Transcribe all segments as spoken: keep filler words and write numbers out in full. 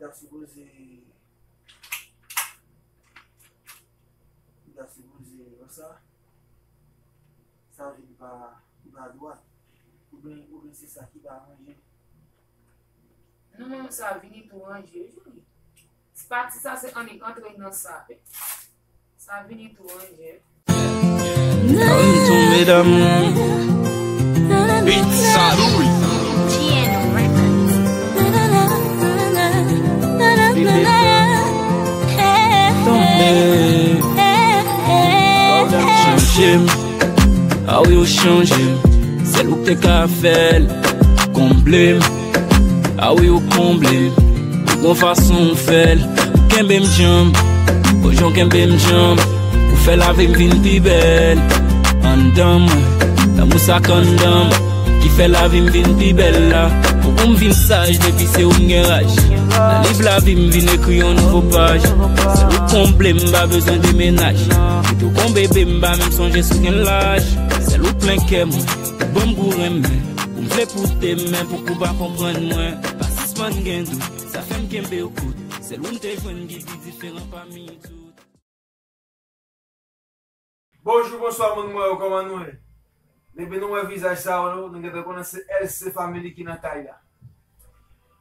ta sipoze, li ta sipoze konsa, sa vin pa, pa dwat. Oubyen, oubyen se sa ki pa ranje. Non, non, sa vini tou ranje, wi. Pati sa se annik antre nan sa. Sa vini tou ranje. Ann tonbe damou. Beat Sadoul. Tonbe. Chanje m. A wi, ou chanje m. Sèl ou k te ka fè l. Konble m. A wi, ou konble m. Ou gon fason ou fè l. Ou kenbe m djanm. O jan w kenbe m djanm. Ou fè lavi m vin pi bèl. Anndan mwen, lanmou sa k anndan m. Ki fè lavi m vin pi bèl la. Ou pou m vin saj depi se ou m gen raj. Nan liv lavi m vin ekri yon nouvo paj. Sèl ou konble m, m pa bezwen demenaj. Kite w gon bebe, m pa menm sonje si w gen laj. Sèl ou plen kè mwen. Ban m gou renmen, ou m vle pote men pou kou pa konprann mwen. Pa sispann gen dout, sa fè m kenbe w kout. Sèl ou m te jwenn ki pi diferan pami tout. Bonjou, bonswa, moun mwen yo, kòman nou ye? Depi nou wè vizaj sa yo, nou gentan konnen se L C Family ki nan kay la.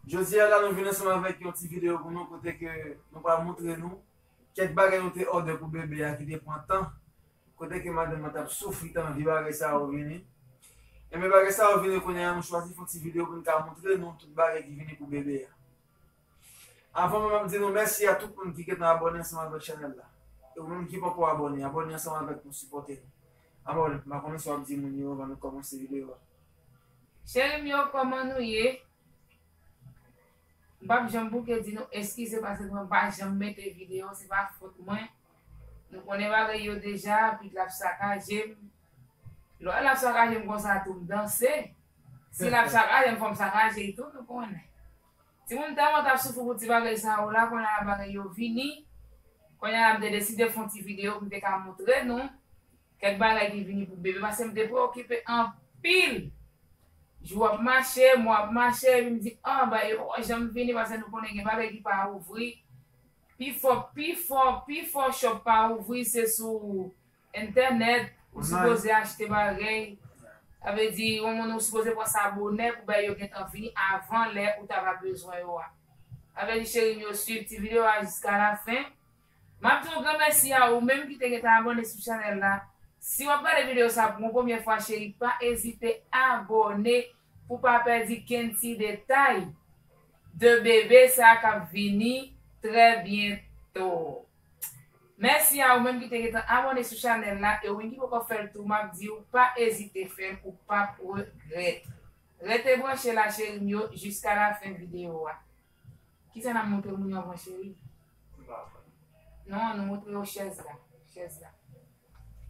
Jodi a la, nou vin ansanm avèk yon ti videyo pou nou, kote ke nou pral montre nou kèk bagay nou te òdè pou bebe a ki te pran tan. Kote ke madanm nan t ap soufri, t anvi bagay sa yo vini. Enben, bagay sa yo vini kounye a, nou chwazi fè yon ti videyo pou n ka montre nou tout bagay ki vini pou bebe a. Avan menm, m ap di nou mèsi a tout moun ki gentan abòne ansanm avèk chanèl la. E ou menm ki poko abòne, abòne ansanm avèk nou, sipòte nou. Abòne, m pa konnen sa w ap di moun yo anvan nou kòmanse videyo a. Cheri m yo, kòman nou ye? M p ap janm bouke di nou eskize paske mwen pa janm mete videyo, se pa fòt mwen. Nou konnen bagay yo deja, epi l ap sakaje m. Lè l ap sakaje m konsa tou, m danse. Si l ap sakaje m, fò m sakaje l tou, nou konnen. Timoun tèlman t ap soufri pou ti bagay sa yo la, kounye a bagay yo vini. Kounye a m te deside fè yon ti videyo pou m te ka montre nou kèk bagay ki vini pou bebe, paske m te preokipe anpil. Jou ap mache, mwa ap mache, epi m di, ah, bagay yo poko janm vini, paske nou konnen gen bagay ki pa ouvri. Pifò, pifò, pifò shop pa ouvri, se sou entènèt, ou sipoze achte bagay. Sa vle di, yon moun ou sipoze pran sa bonè pou bagay yo gentan vini avan lè ou ta va bezwen yo a. Sa vle di, cheri m yo, swiv ti videyo a jiska lafen. M ap di yon gran mèsi a ou menm ki te gentan abòne sou chanèl la. Si w ap gade videyo sa pou yon premye fwa, cheri, pa ezite abòne pou w pa pèdi kenn ti detay de bebe sa k ap vini trè byento. Mèsi a ou menm ki te gentan abòne sou chanèl la, e ou menm ki poko fè l tou, m ap di w pa ezite fè l, ou p ap regrèt. Rete branche la, cheri m yo, jiska lafen videyo a. Kisa n ap montre moun yo anvan, cheri? Non, nou montre yo chèz la. Chèz la.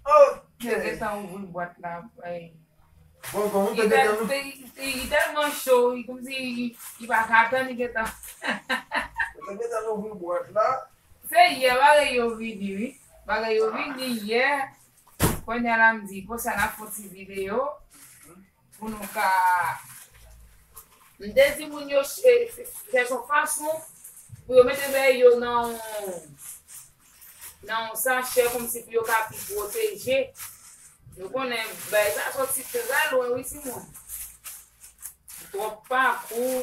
Ok. Te gentan ouvri bwat la. Bon, kòman te gentan ouvri? Li tèlman cho, li kòmsi li pa ka tann, li gentan. Te gentan ouvri bwat la. Se yè bagay yo vini, wi. Bagay yo vini yè. Kounye a la m di, konsa n ap fè yon ti videyo. Pou nou ka, m te di moun yo ch- e, chèche yon fason pou yo mete bèy yo nan yon, nan yon sachè kòmsi pou yo ka pi pwoteje. Nou konnen bèy sa soti trè lwen, wi, timoun. Twòp pakou,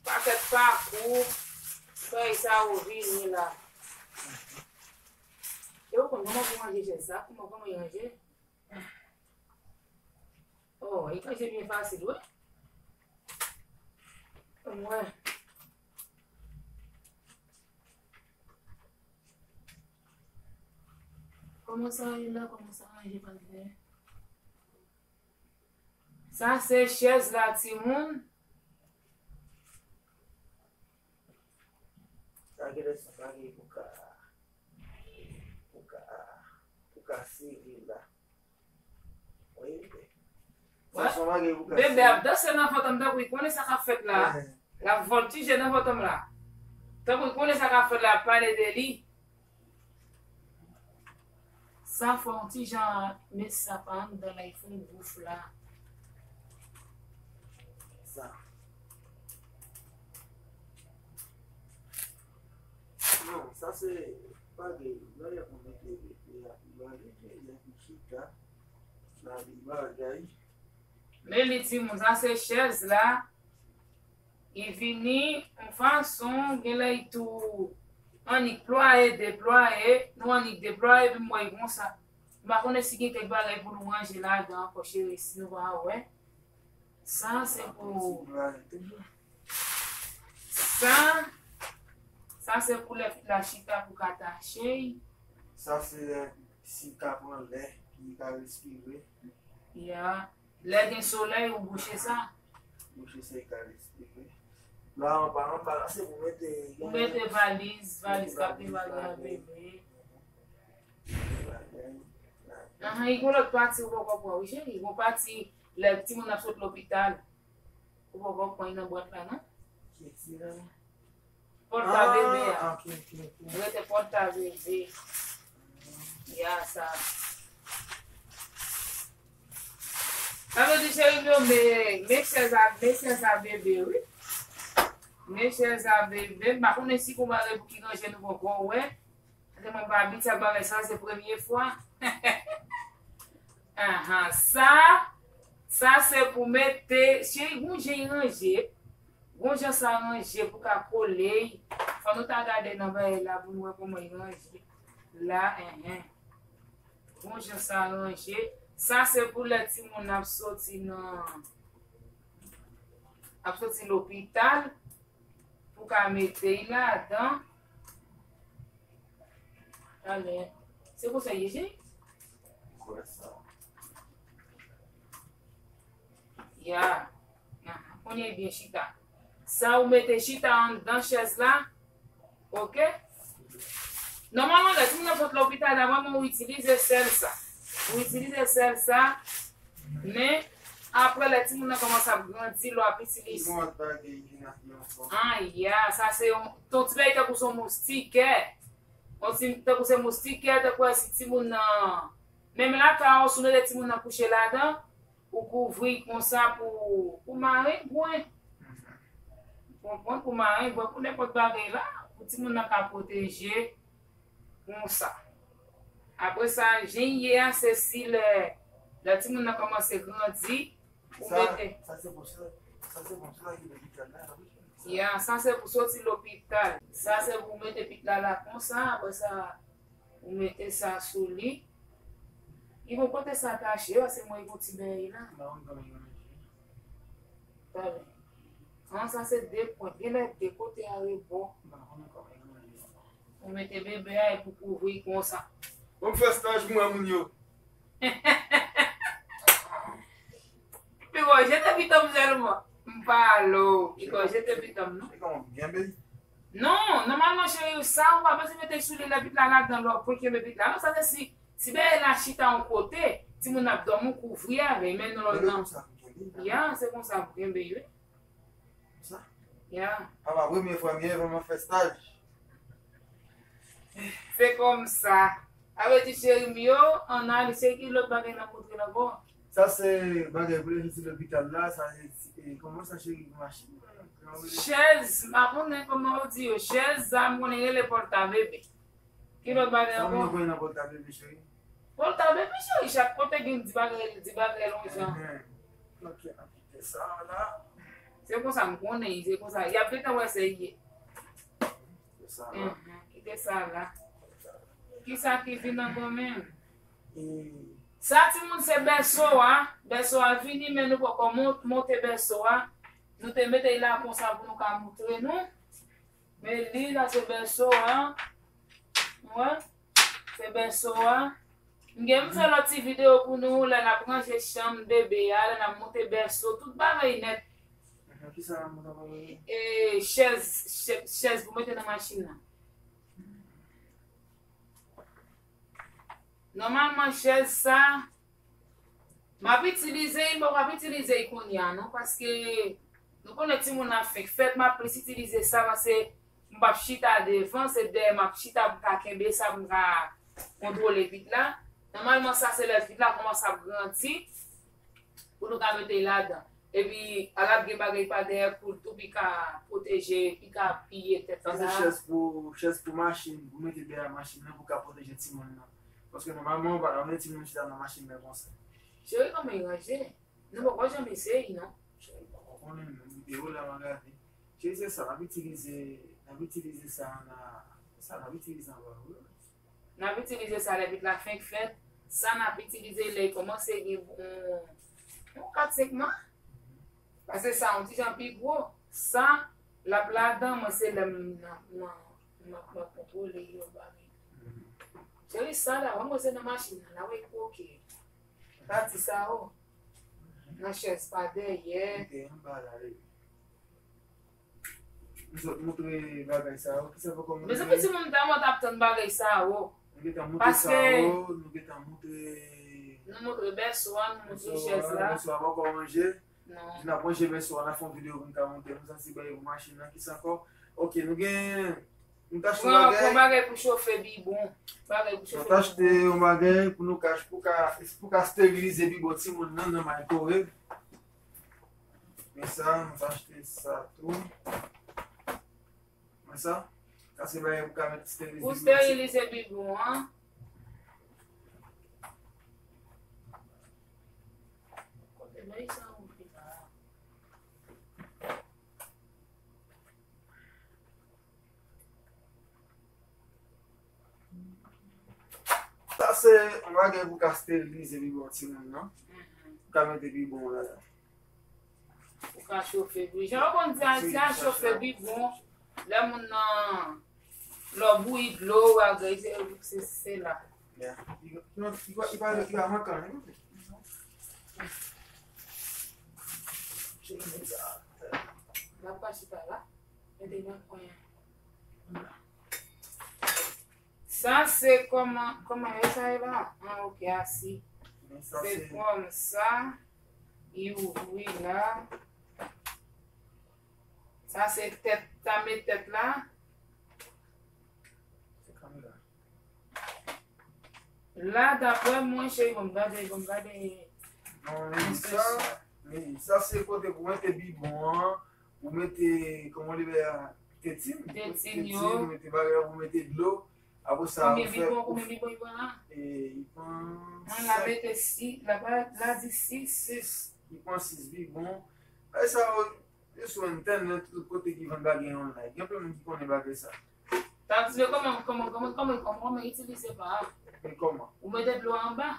pakèt pakou, bèy sa yo vini la. E ou konn kòman pou ranje chèz sa? Kòman, kòman yo ranje? Oh, li kache byen fasil, wi. Mwen. Kòman sa ye la? Kòman sa ranje pa l byen? Sa se chèz la, timoun. Sa genlè se yon bagay pou ka, pou ka, pou ka sere la. Wi. Sa se yon bagay pou ka sere. Bebe ap danse nan vant m tankou li konnen sa k ap fèt la. L ap vòltije nan vant m la. Tankou li konnen sa k ap fèt la, ap pale de li. Sa fè yon ti jan, men sa pa anndan la, li fè yon gouf la. Sa. Se bagay, lè pou mete bebe a, pou mete bebe a pou chita, sa li bagay. Men li timoun, sa se chèz la. Li vini yon fason, genlè li tou annik plwaye, deplwaye, nou annik deplwaye, epi m wè l konsa. M pa konnen si gen kèk bagay pou nou ranje ladan ankò, cheri, si nou pa wè. Sa se pou. Sa, sa se pou lè pitit la chita pou ka tache. Sa se lè pitit ka pran lè, li ka respire. Ya. Lè gen solèy, ou bouche sa. Bouche sa, li ka respire. La, anba, anba la, se pou mete. Ou mete valiz, valiz k ap debake a bebe. Ahan, li gen lòt pati ou poko pran, wi, cheri. Li gen pati lè timoun ap sot lopital. Ou poko pran nan bwat la, non? Ki ti la? Pòt a bebe a. Ah, ok, ok, ok. Rete pòt a bebe. Ya, sa. Sa vle di, cheri m yo, men, men chèz a, men chèz a bebe, wi. Men chèz a bebe. M pa konnen si gon bagay pou ki ranje nou poko wè. Paske mwen pa abitye ak bagay sa, se premye fwa. Ahan, sa, sa se pou mete, cheri, gon jan ranje, gon jan sa ranje pou ka kole. Fò nou ta gade nan bagay la pou nou wè kòman li ranje. La, enhen. Gon jan sa ranje. Sa se pou lè timoun ap soti nan, ap soti lopital. Pou ka mete l ladan. Talè. Se konsa l ye, cheri? Kwè sa. Ya. Ahan. Kounye a byen chita. Sa ou mete chita anndan chèz la. Ok? Nòmalman, lè timoun nan sot lopital la, manman ou itilize sèl sa. Ou itilize sèl sa, men apre lè timoun nan kòmanse ap grandi, lè w ap itilize. Yon lòt bagay vin ak li ankò. An ya, sa se yon, ton ti bagay tankou se yon moustikè. Yon ti, tankou se moustikè, tankou si timoun nan, menm lakay ou, si w mete timoun nan kouche ladan, ou kouvri konsa pou, pou marengwen. Ou konprann? Pou marengwen, pou nenpòt bagay la, pou timoun nan ka pwoteje konsa. Apre sa, jan l ye a, se si lè, lè timoun nan kòmanse grandi, ou mete. Sa se pou sa, sa se pou sa ki lopital la, wi. Ya, sa se pou soti lopital. Sa se pou mete pitit la la konsa, apre sa, ou mete sa sou li. Li bon, kote sa tache, yo, se mwen ki ti bèy la. Talè. An, sa se de pwent. Genlè de kote a rebò. Ou mete bebe a e pou kouvri konsa. Bon, m fè staj pou mwen moun yo. Piko, jete piton m sèlman. M pa alo. Piko, jete piton m, non. Piko, m genbe. Non, nòmalman, cheri, sa ou pa bezwen mete sou li lè pitit la ladan lò pou kenbe pitit la. Non, sa se si, si bebe la chita yon kote, timoun ap dòmi ou kouvri avè, men non lòt nan. Ya, se konsa pou kenbe, wi. Sa? Ya. Apa premye fwa m ye, vrèman fè staj. Se konsa. Sa vle di cheri m yo, ann ale, se ki lòt bagay n ap montre l ankò? Sa se bagay pou lè soti lopital la, sa se, e, kòman sa cheri, machin? Chèz, m pa konnen kòman yo di yo. Chèz, sa m konnen rele pòta bebe. Ki lòt bagay ankò? Sa moun yo konnen nan pòta bebe, cheri. Pòta bebe, cheri, chak kote gen di bagay, di bagay yon jan. Ok, ann kite sa la. Se konsa m konnen, se konsa. Y ap gentan wè se ye. Kite sa la. Kite sa la. Kisa ki vin ankò menm? Sa timoun se bèso a. Bèso a vini, men nou poko mon-, monte bèso a. Nou te mete l la konsa pou nou ka montre nou. Men li la se bèso a. Wè? Se bèso a. M gen m fè lòt ti videyo pou nou, lè n ap ranje chanm bebe a, lè n ap monte bèso, tout bagay nèt. Kisa n ap monte ankò bebe? E chèz, chè-, chèz pou mete nan machin nan. Nòmalman, chèz sa, m ap itilize l, men w ap itilize l kounye a, non, paske nou konnen timoun nan fenk fèt, m ap plis itilize sa, paske m p ap chita devan, se dèyè m ap chita pou m ka kenbe sa, pou m ka kontwole pitit la. Nòmalman, sa se lè pitit la kòmanse ap grandi, pou nou ka mete l ladan. Epi, al ap gen bagay pa dèyè kou l tou, pi ka pwoteje, pi ka piye tèt la. Sa se chèz pou, chèz pou machin, pou mete dèyè machin nan, pou ka pwoteje timoun nan. Paske nòmalman, ou pa ka mete timoun chita nan machin nan konsa. Cheri, kòman y ranje? Nou poko janm eseye, non? Cheri, m poko konnen, menm videyo la, m a gade. Cheri, se sa, n ap itilize, n ap itilize sa nan, sa n ap itilize anba, wi. N ap itilize sa lè vit la fenk fèt. Sa n ap itilize lè l kòmanse gen yon, yon kat senk mwa. Paske sa yon ti jan pi gwo. Sa, l ap ladan mwen, se lè m nan, nan, nan, nan kontwole yo bagay. Cheri, sa la, mwen se nan machin nan, la, wi, kwoke. Pati sa, o. Nan chèz pa dèyè. Ok, anba la, wi. M sot moutre bagay sa yo. Kisa poko moutre? Mezanmi, timoun, tèlman t ap tann bagay sa yo. Nou gentan moutre sa yo, nou gentan moutre. Nou moutre bèso a, nou moutre chèz la. Bèso a poko ranje. Non. N ap ranje bèso a, n ap fè yon videyo pou n ka montre nou sa se bagay pou machin nan. Kisa ankò? Ok, nou gen, nou t achte yon bagay. Pran bagay pou chofe bibwon. Bagay pou chofe bibwon. Nou t achte yon bagay pou nou ka, pou ka, pou ka sterilize bibwon timoun nan nan microwave. Men sa, nou t achte sa tou. Men sa, sa se bagay pou ka mete sterilize. Pou sterilize bibwon an. Kote bagay sa ouvri la? Sa se yon bagay pou ka sterilize bibwon timoun nan. Pou ka mete bibwon ladan. Ou ka chofe bibwon. Jan yo konn di Ayiti a chofe bibwon. Lè moun nan, lè w bouyi dlo, ou al gade, se, se, se la. Yeah. Li, li, li, li pa, li pa manke anyen. N ap pa chita la. Mete nan kwen an. Sa se kòman, kòman e sa ye la? Ah, ok, asi. Se kòmsa, li ouvri la. Sa se tèt, sa met tèt la. Se kamera. La, daprè mwen, cheri, ban m gade, ban m gade. Non, men sa, men sa se kote pou mete bibwon an, pou mete, kòman li rele a, tetin. Tetin yo. Tetin, mete bagay pou mete dlo. Apre sa, ou fè, konbyen bibwon, konbyen bibwon li pran la? E, li pran sèt. Mwen la mete sis, la pa, la di sis. Sis. Li pran sis bibwon. E sa, yo sou entènèt, tout kote ki vann bagay online. Gen anpil moun ki konnen bagay sa. Sa vle di, men kòman, kòman, kòman, kòman, kòman, kòman itilize pa a? Men kòman? Ou mete dlo anba.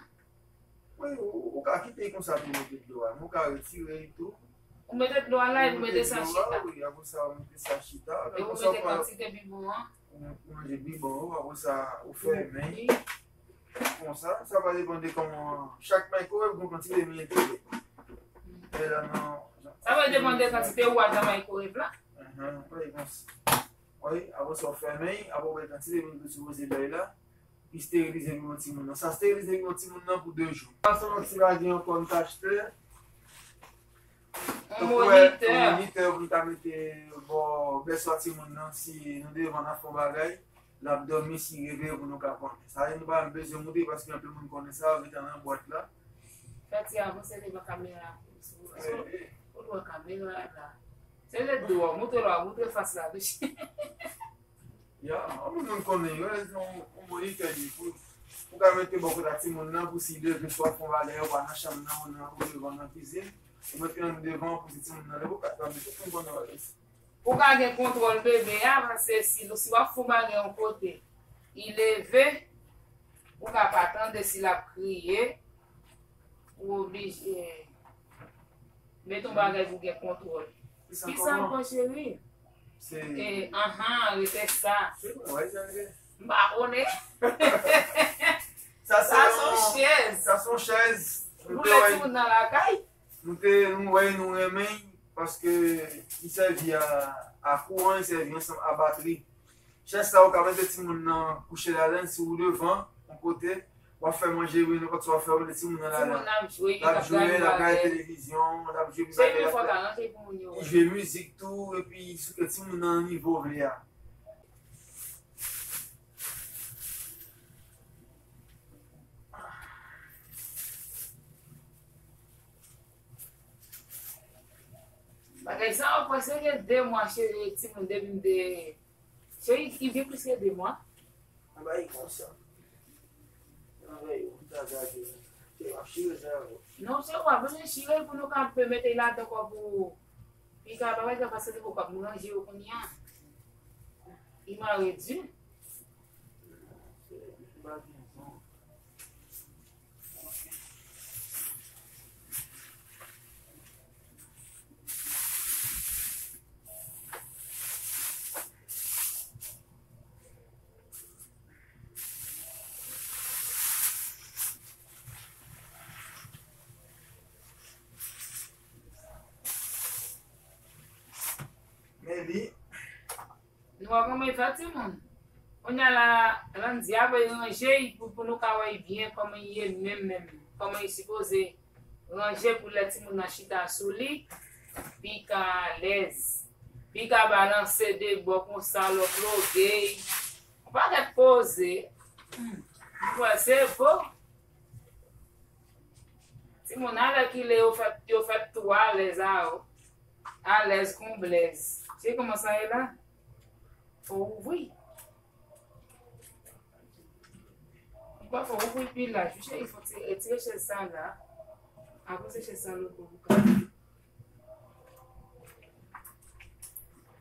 Wi, ou, ou ka kite l konsa pou mete dlo a, men ou ka retire l tou. Ou mete dlo a la, epi ou mete sa chita. Wi, apre sa, ou mete sa chita. Epi ou mete kantite bibwon an. Ou, ou manje bibwon ou, apre sa, ou fèmen. Konsa, sa va depann de kòman, chak microwave gon kantite mililitè. Men la, non. Sa va depann de kantite ou al nan microwave la. Wi, konsa. Wi, apre sa, ou fèmen, apre ou wè kantite mililitè ou sipoze bay la. Esterilize bibwon timoun nan. Sa esterilize bibwon timoun nan pou de jou. Sa se yon ti bagay ankò nou t achte. Yon monitè. Yon monitè pou nou ta mete bò bèso a timoun nan. Si nou devan n ap fè yon bagay, l ap dòmi, si reveye pou nou ka konnen. Sa nou pa bezwen moutre paske anpil moun konnen sa, yo mete nan bwat la. Fè ti avanse devan kamera. Ou dwe kamera la. Se lè dlo a, moutre lwa, moutre fas la tou. Ya, anpil moun konnen yo, se yon, yon monitè li pou, pou ka mete bò kote a timoun nan, pou si leve swa fè yon bagay, ou pa nan chanm nan, ou nan, ou devan nan kizin, ou mete nan devan pou si timoun nan leve, ou ka, ou ka mete tout moun konnen bagay sa. Ou ka gen kontwòl bebe a, paske si, si w ap fè yon bagay yon kote, li leve, ou ka pa tande si l ap kriye, ou oblije mete yon bagay pou gen kontwòl. Kisa ankò, cheri? Se, e, anhan, rete sa. Se mwen, wè, sa, m pa konnen. Sa se yon chèz. Sa se yon chèz. Pou lè timoun nan lakay. Nou te, nou wè, nou renmen, paske li sèvi a, a kouran, li sèvi ansanm a batri. Chèz sa ou ka mete timoun nan kouche ladan l, si ou devan, yon kote, w ap fè manje, wi, nenpòt sa w ap fè, ou mete timoun nan ladan l. Timoun nan ap jwe, l ap jwe, l ap gade televizyon, l ap jwe, li jwe mizik tou, epi sou ke timoun nan nivo w vle a. Bagay sa, ou kwè se gen de mwa, cheri, timoun depi m te. Cheri, ki gen plis ke de mwa. Anba e konsa. Anba e ou ta gade. Te w ap chire sa yo. Non, se w ap bezwen chire pou nou ka pe mete ladan kò pou. Pika pa wè sa pase pou kòb m ranje yo kounye a. Li mare di. Men li. Nou wè kòman e fè timoun. Kounye a la, Landy ap ranje l pou, pou nou ka wè l byen kòman l ye menm, menm. Kòman l sipoze ranje pou lè timoun nan chita sou li. Pika alèz. Pika balanse de bò konsa, lòt ploge. Yon pakèt koze. Hmm. Mwen kwè se bon. Timoun alèkile yo fèt, yo fèt tou alèz a yo. Alèz kon blèz. Se kòman sa ye la? Fò w ouvri. Ou pa fò w ouvri pi laj wi, cheri, fò w ti retire chèz sa la. Apre se chèz sa lòt bò pou ka.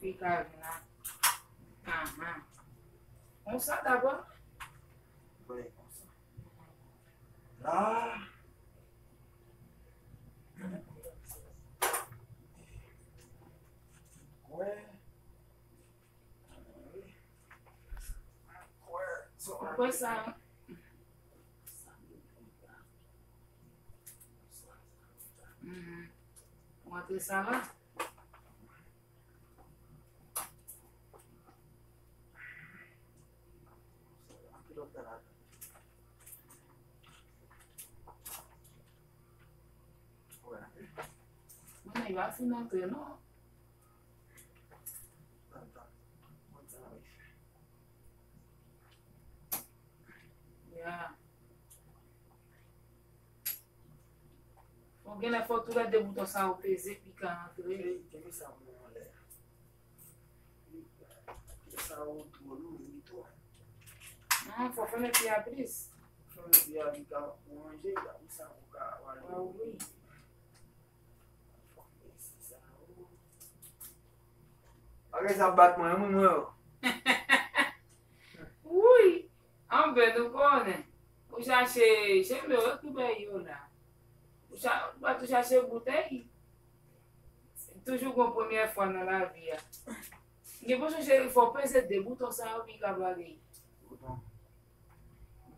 Pi ka vin la. Ahan. Konsa dabò. Wi, konsa. La. Kwè. Ou kwè sa? Mhm. Ou antre sa la? Mwen, nèg la fin antre, non. Ya. Fò genlè fò tou lè de bouton sa yo peze, pika antre. Kenbe sa pou mwen anlè. Pye sa yo twò lou, li twò. Non, fò fèmen pye a plis. Fèmen pye a, li ka ranje, li ka, li sa pou ka wale. Ah, wi. Bagay sa bat mwen, wi, mwen, yo. Wi, anben nou konnen. Ou chache, cheve yo ki bay yo la. Ou cha-, ou pa tou chache boutèy. Toujou gon premyè fwa nan lavi a. Gen pou chanje, fò peze de bouton sa yo pi ka pale. Bouton.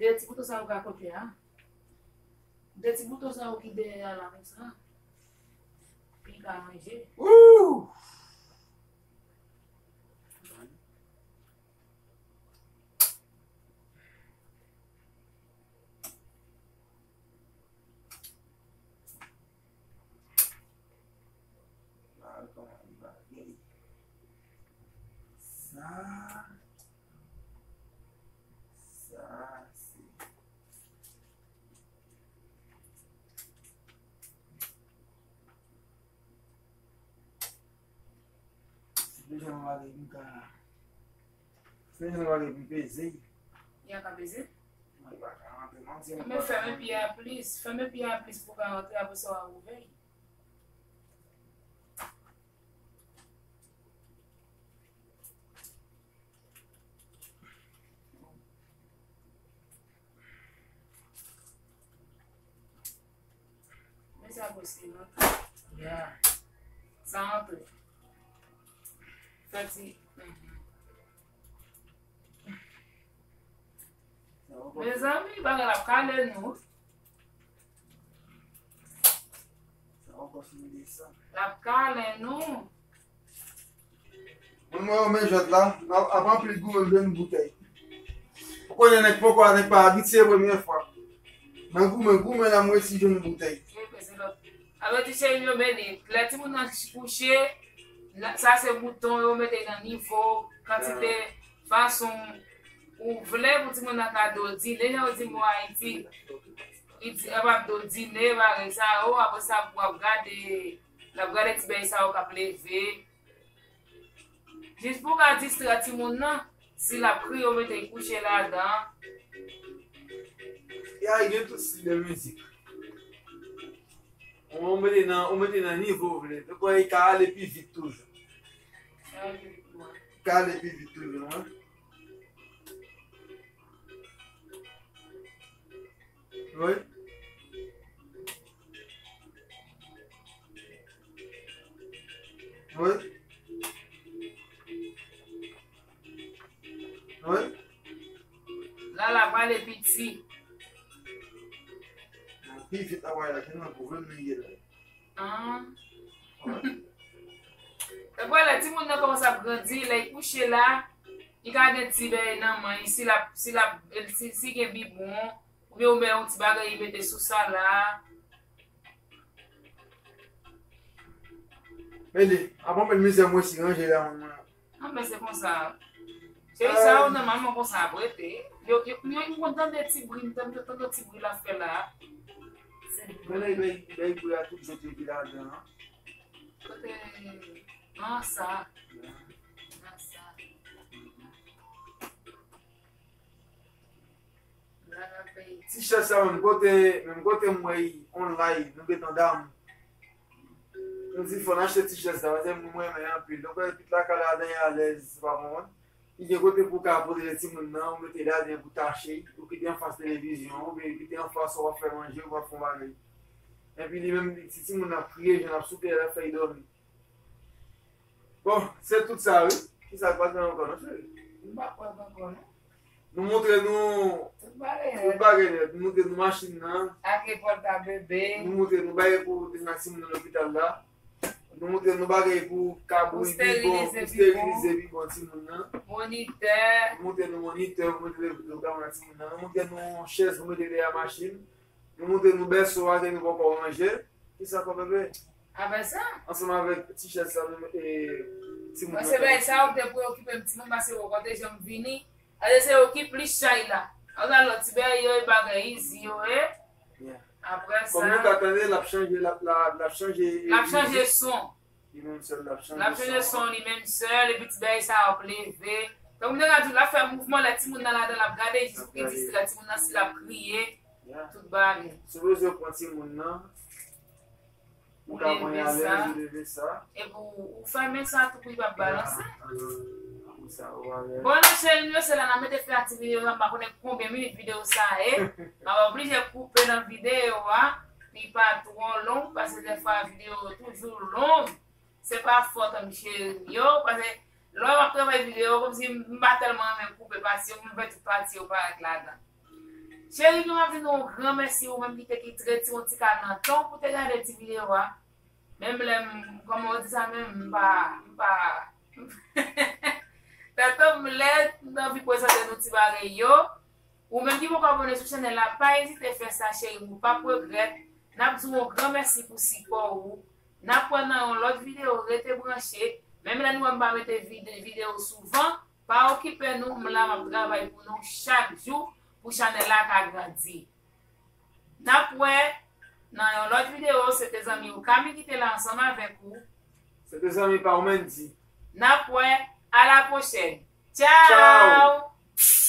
De ti bouton sa yo ka kote a. De ti bouton sa yo ki dèyè a la konsa. Pi ka ranje. Wouw! Sa, sa, se. Deja m ale m ka. Fè jan w ale pou peze. Ya ka peze? Mwen pa ka rantre, non, se mwen. Men fèmen pye a plis, fèmen pye a plis pou ka rantre, apre sa w a ouvè. Men sa posib, non? Ya. Sa antre. Fè ti. Mhm. Mezanmi, bagay la ap kale nou. L ap kale nou. Mwen, mwen, men jwèt la, ap, ap anpli goumen, m jwenn boutèy. Ou konnen nèg poko a, nèg pa abitye, premye fwa. Nan goumen, goumen la, m resi jwenn boutèy. Apre ti cheri yo beni. Lè timoun nan kouche, sa se bouton yo mete nan nivo, kantite, fason ou vle pou timoun nan ka dodine, jan yo di mo Ayiti. Li di, yo p ap dodine, bagay sa yo, apre sa, w ap gade L ap gade ti bèy sa yo k ap leve. Jis pou w ka distrè timoun nan, si l ap kriye, ou mete l kouche ladan. Ya gen tout stil de mizik. Ou mete nan, ou mete nan nivo w vle. Donk, li ka ale pi vit toujou. Li ka ale pi vit toujou, wi. Wi. Wi. Wi. Lala, pale piti. Pi vit la, wè la, tèlman gwo, menm li ye la. Ah. Wi. Epi lè timoun nan kòmanse ap grandi, lè l kouche la, li ka gen ti bèy nan men l, si l ap, si l ap, si, si gen bibwon, oubyen, oubyen yon ti bagay li mete sou sa la. Mele, avan mwen mizè mwen si ranje la, mwen. Ah, men se konsa. Cheri, sa yo nòmalman konsa ap rete. Yo, yo, yo, m konn tande ti bri, m tande, tande ti bri l ap fè la. Mele, bèy, bèy bri a tout jan te vin ladan an. Kote, nan sa. Nan sa. Ti chèz sa menm kote, menm kote m wè l online, nou gentan dam. Nou di fò n achte ti chèz sa, paske m renmen anpil. Donk, wè, tout lakay la, adan alèz, se pa konprann. Li gen kote pou w ka poze timoun nan, ou mete l adan pou tache, ou kite anfas televizyon, oubyen kite anfas w ap fè manje, ou ap fè yon bagay. Epi li menm, si timoun nan ap kriye, jan l ap souke, l ap fè l dòmi. Bon, se tout sa, wi. Kisa k pa gen ankò, non, cheri? M pa kwè ankò, non. Nou montre nou tout bagay nèt. Tout bagay nèt. Nou montre nou machin nan. Ak epòl ta bebe. Nou montre nou bagay pou te nan timoun nan lopital la. Nou montre nou bagay pou kabri pi bon, pou sterilize pi bon timoun nan. Monitè. Nou montre nou monitè, pou mete nan timoun nan. Nou montre nou chèz pou mete dèyè machin. Nou montre nou bèso a ke nou poko ranje. Kisa ankò, bebe? Apre sa? Ansanm avèk ti chèz sa, nou, e, timoun nan. Mwen, se bagay sa yo ki te preokipe m timoun, paske ou konte jan m vini. Alè, se yo ki plis chay la. Ann al lòt ti bèy yo, e bagay izi yo, e. Apre sa. Kòm nou ka tande, l ap chanje, l ap, l ap, l ap chanje, e, l ap chanje son. Li menm sèl l ap chanje son. L ap chanje son li menm sèl, epi ti bèy sa ap leve. Donk, m te ka di w, l ap fè mouvman, lè timoun nan ladan, l ap gade jis pou ki distrè timoun nan, si l ap kriye, tout bagay. Si w bezwen pran timoun nan, ou ka pran l alèz, ou leve sa. Epi ou, ou fèmen sa tou pou li pa balanse. Bon, nou cheri, nou se la, n a mete fen a ti videyo sa, m pa konnen konbyen minit videyo sa ye. M ap oblije koupe nan videyo a, li pa twò long, paske dèfwa videyo toujou long. Se pa fòt an m cheri yo, paske lè w ap travay videyo, kòmsi m pa tèlman renmen koupe pati yo, m vle tout pati yo parèt ladan. Cheri, nou ap di nou yon gran mèsi, ou menm ki te ki retire yon ti kal nan tan w pou te gade ti videyo a. Menm lè m, kòman w di sa menm, m pa, m pa, tantan m lèd, m anvi prezante nou ti bagay yo. Ou menm ki poko abòne sou chanèl la, pa ezite fè sa, cheri m, ou p ap regrèt. N ap di w yon gran mèsi pou sipò ou. N ap wè nan yon lòt videyo, rete branche. Menm lè nou wè m pa mete vide-, videyo souvan, pa okipe nou, m la m ap travay pou nou chak jou, pou chanèl la ka grandi. N ap wè nan yon lòt videyo, se te zanmi w Kami ki te la ansanm avèk ou. Se te zanmi pa w Mendy. N ap wè, a la pwochèn. Tchaw! Tchaw!